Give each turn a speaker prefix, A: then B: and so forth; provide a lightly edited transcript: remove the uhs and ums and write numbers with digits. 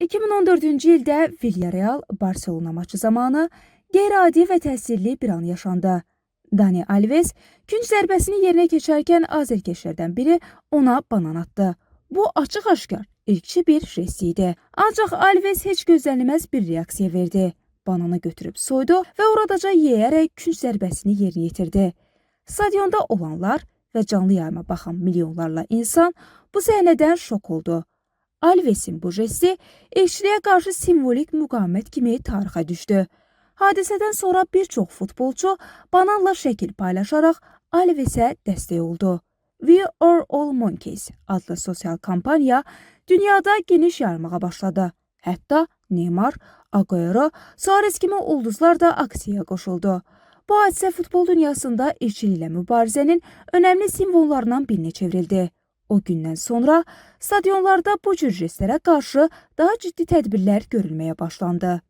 A: 2014-cü ildə Villarreal Barselona maçı zamanı qeyri-adi və təsirli bir an yaşandı. Dani Alves künc zərbəsini yerinə keçərkən azərkeşlərdən biri ona banan atdı. Bu açıq-aşkar irqçi bir jest idi. Ancaq Alves heç gözlənilməz bir reaksiya verdi. Bananı götürüb soydu və oradaca yeyərək künc zərbəsini yerinə yetirdi. Stadionda olanlar və canlı yayıma baxan milyonlarla insan bu səhnədən şok oldu. Alvesin bu jesti irqçiliyə qarşı simvolik müqavimət kimi tarixə düşdü. Hadisədən sonra bir çox futbolçu bananla şəkil paylaşaraq Alvesə dəstək oldu. We Are All Monkeys adlı sosial kampaniya dünyada geniş yayılmağa başladı. Hətta Neymar, Agüero, Suarez kimi ulduzlar da aksiyaya qoşuldu. Bu hadisə futbol dünyasında irqçiliklə mübarizənin önəmli simvollarından birinə çevrildi. O gündən sonra stadionlarda bu cür jestlərə qarşı daha ciddi tədbirlər görülməyə başlandı.